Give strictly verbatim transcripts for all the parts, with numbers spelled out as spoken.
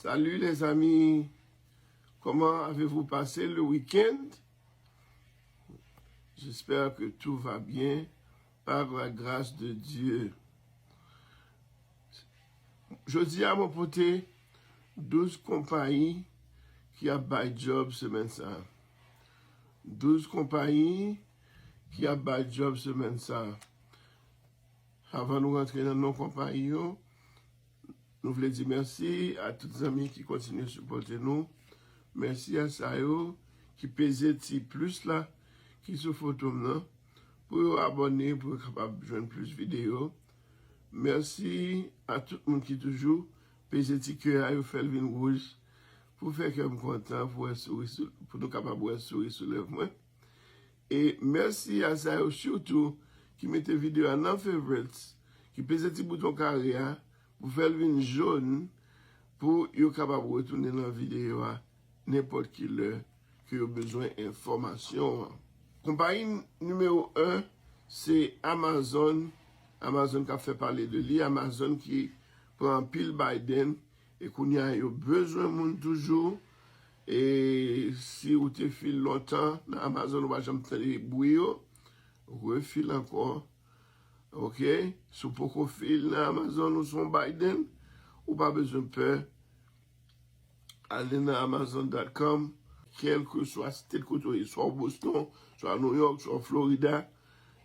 Salut les amis, comment avez-vous passé le week-end? J'espère que tout va bien par la grâce de Dieu. Jodi a mwen pote douz konpayi ki ap bay djòb semèn sa. Douz konpayi ki ap bay djòb semèn sa. Avan nou rantre nan non konpayi yo, nou vle di mèsi a tout zanmi ki kontinye sipòte nou. Mèsi a sa yo ki peze ti plis la ki sou foto m nan pou yo abòne, pou yo kapab jwenn plis videyo. Mèsi a tout moun ki toujou peze ti kè a, yo fè l vin wouj pou fè kè m kontan, pou wè souri sou, pou nou kapab wè souri sou lèv mwen. E mèsi a sa yo sitou ki mete videyo a nan favorites, ki peze ti bouton kare a pou fè l vin jòn, pou yo kapab retounen nan videyo a nenpòt ki lè ke yo bezwen enfòmasyon an. Konpayi nimewo en se Amazon. Amazon k ap fè pale de li. Amazon ki pran anpil Biden. E kounye a, yo bezwen moun toujou. E si ou te fil lontan nan Amazon, ou pa janm tande bri yo, refil ankò. Ok? Si w poko fil nan Amazon ou se yon Biden, ou pa bezwen pè. Ale nan amazon dot com, kèlkeswa state kote w ye, swa w Boston, swa New York, swa w Florida,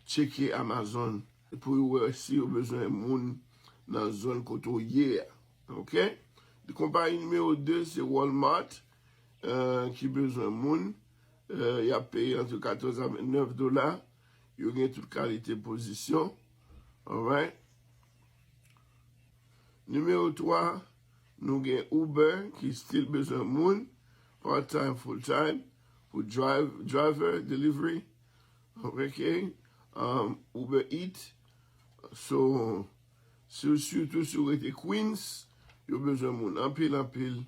tcheke Amazon pou w wè si yo bezwen moun nan zòn kote w ye a. Ok? Konpayi nimewo de se Walmart, eh, ki bezwen moun. Eh, y ap peye ant katòz a vennèf dola. Yo gen tout kalite pozisyon. Alright? Nimewo twa, nou gen Uber ki still bezwen moun, part time, full time, pou drive, driver, delivery. Ok? Um, Uber Eats. So, si, sitou si w rete Queens, yo bezwen moun anpil, anpil.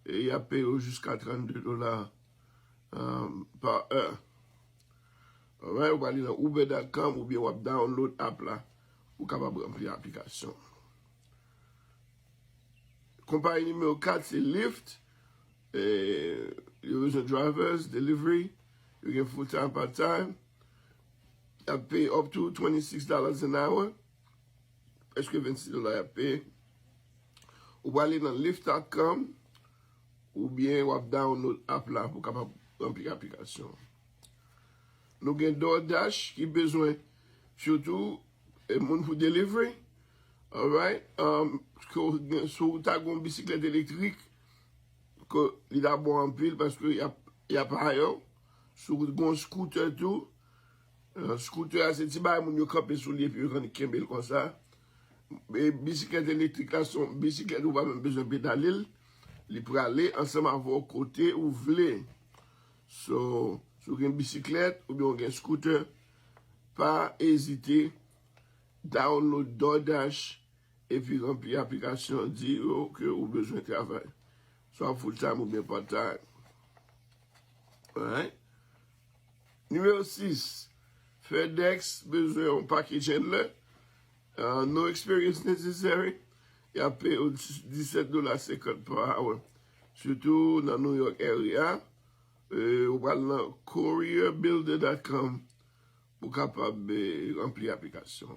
E y ap peye w jiska trannde dola, um, pa è. Alright, ou prale nan uber dot com oubyen w ap download app la pou w kapab ranpli aplikasyon. Konpayi nimewo kat se Lyft. Eh, yo bezwen drivers, delivery. Yo gen full time, part time. Y ap peye up to twenty-six dollars an hour. Prèske vennsis dola y ap peye. Ou prale nan lyft dot com oubyen w ap download app la pou w kapab ranpli aplikasyon. Nou gen DoorDash ki bezwen sitou, eh, moun pou delivery. Alright? Um, ke w gen, si w ta gen yon bisiklèt elektrik, ke li ta bon anpil paske y ap, y ap hire w. Si w gen yon scooter tou, eh, scooter a se ti bagay moun yo kanpe sou li epi yo konn kenbe l konsa. E bisiklèt elektrik la se yon bisiklèt ou pa menm bezwen pedale l. Li prale ansanm avè w kote ou vle. So, si w gen bisiklèt oubyen w gen scooter, pa ezite, download DoorDash epi ranpli aplikasyon, di yo ke ou bezwen travay, swa full time oubyen part time. Alright? Nimewo sis, FedEx bezwen yon package handler. Uh, no experience necessary. Y ap peye w disèt dola senkant per hour. Sitou nan New York area. Eh, ou pral nan courier builder dot com pou w kapab, eh, ranpli aplikasyon.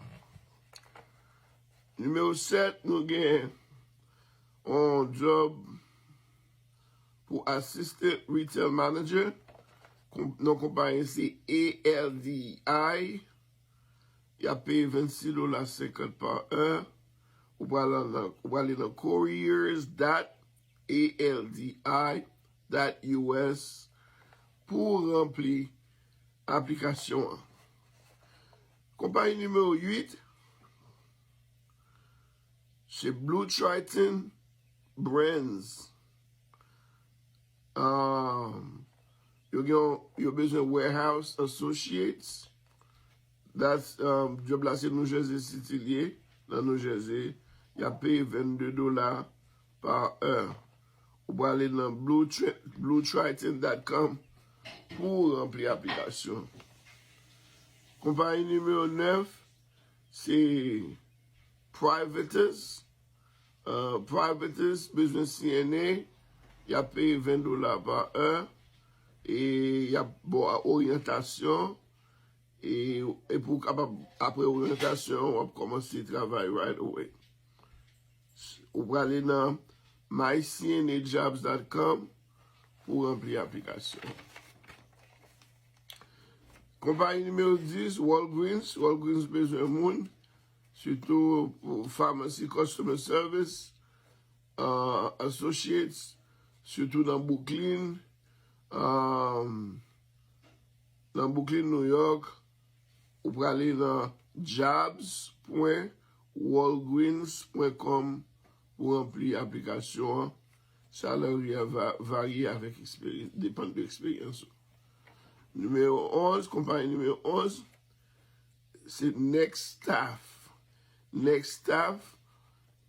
Nimewo sèt, nou gen yon job pou assistant retail manager. Kon-, non konpayi se A L D I. Y ap peye vennsis dola senkant pa è. Ou prale nan, ou prale nan couriers dot A L D I dot U S pou w ranpli aplikasyon an. Konpayi nimewo uit, se Blue Triton Brands. Um, yo gen, yo bezwen warehouse associates. That's, um, job la se New Jersey City li ye, nan New Jersey. Y ap peye vennde dola pa è. Ou prale nan blue tri-, blue triton dot com pou w ranpli aplikasyon. Konpayi nimewo nèf, se Privatus. Uh, privates bezwen C N A, y ap peye ven dola pa è, e y ap ba w oryantasyon, e, e pou w kapab, apre oryantasyon, w ap kòmanse travay right away. Ou prale nan my C N A jobs dot com pou ranpli aplikasyon. Konpayi nimewo dis, Walgreens. Walgreens bezwen moun, sitou pou pharmacy customer service, uh, associates, sitou nan Brooklyn, um, nan Brooklyn, New York, ou prale nan jobs pwen walgreens pwen com pou ranpli aplikasyon an. Salary a va varye avèk eksperyans, depann de eksperyans ou. Nimewo onz, konpayi nimewo onz, se Next Staff. Next Staff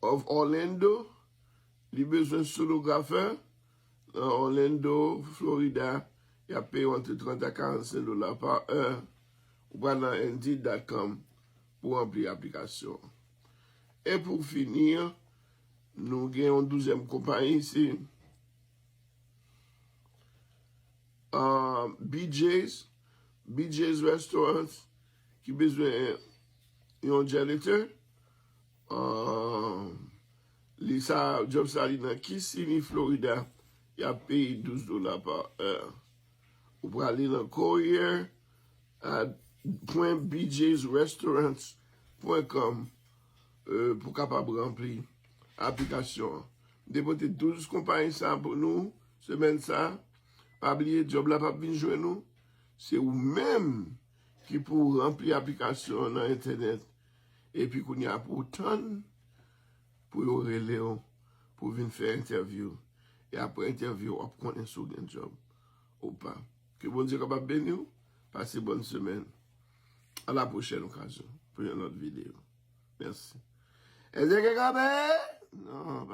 of Orlando, li bezwen sonografè nan Orlando, Florida. Y ap peye w ant trant a karannsenk dola pa è. Ou pral nan indeed dot com pou ranpli aplikasyon. E pou fini, nou gen yon douzyèm konpayi, se uh, B J's, B J's Restaurant, ki bezwen yon janitor. Uh, li sa, job sa li nan Kissimmee, Florida. Y ap peye douz dola pa è. Ou prale nan career at pwen B J's Restaurants pwen com, euh, pou kapab ranpli aplikasyon an. M te pote douz konpayi sa pou nou semèn sa. Pa bliye, djòb la p ap vin jwenn ou. Se ou menm ki pou ranpli aplikasyon an nan entènèt. Epi kounye a pou w tann pou yo rele w, pou w vin fè entèvyou. E apre entèvyou, w ap konnen si w gen djòb ou pa. Ke Bondye kapab beni w. Pase bòn semèn. A la pwochèn okazyon pou yon lòt videyo. Mèsi. Èske kanpe? Non.